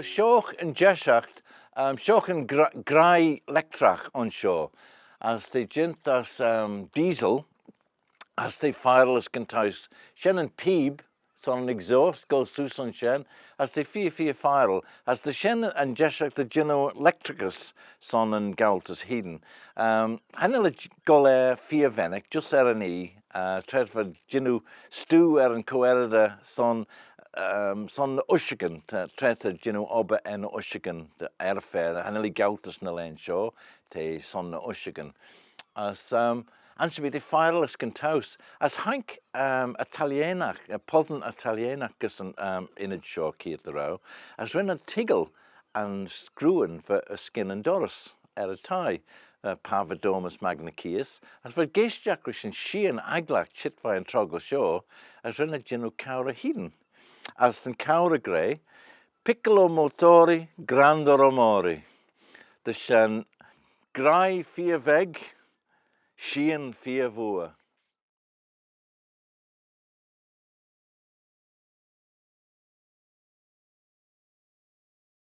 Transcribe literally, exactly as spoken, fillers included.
Shoh yn jeshaght, um, shoh yn gra-, graih lectragh ayns shoh, as t'eh jeant ass, um, diesel, as t'eh fieral as gyn-towse. Shen yn pib, son yn exhaust goll seose ayns shen, as t'eh feer, feer fieral, as ta shen yn jeshaght dy jannoo lectragys son yn gaulltys hene. Um, cha nel eh goll er feer vennick, just er yn oie, uh, tra t'ad jannoo stoo er yn co-earrooder son, um, son ny ushagyn, tra, tra t'ad jannoo obbyr er ny ushagyn dy, er y fa, cha nel eh gaulltys ny laghyn shoh, t'eh son ny ushagyn. As, um, ansherbee t'eh fieral as gyn-towse. As haink, um, y thalleenagh, y possan y thalleenagh gys yn, um, ynnyd shoh keayrt dy row, as ren ad toiggal yn screeuyn va erskyn yn dorrys er y thie, uh, par va dormys magh ny keeays, as v'ad geaishtagh rish yn sheean agglagh çheet veih yn troggal shoh, as ren ad jannoo cowrey hene. As ta'n cowrey gra, piccolo motore, grande rumore. Ta shen graih feer veg, sheean feer vooar.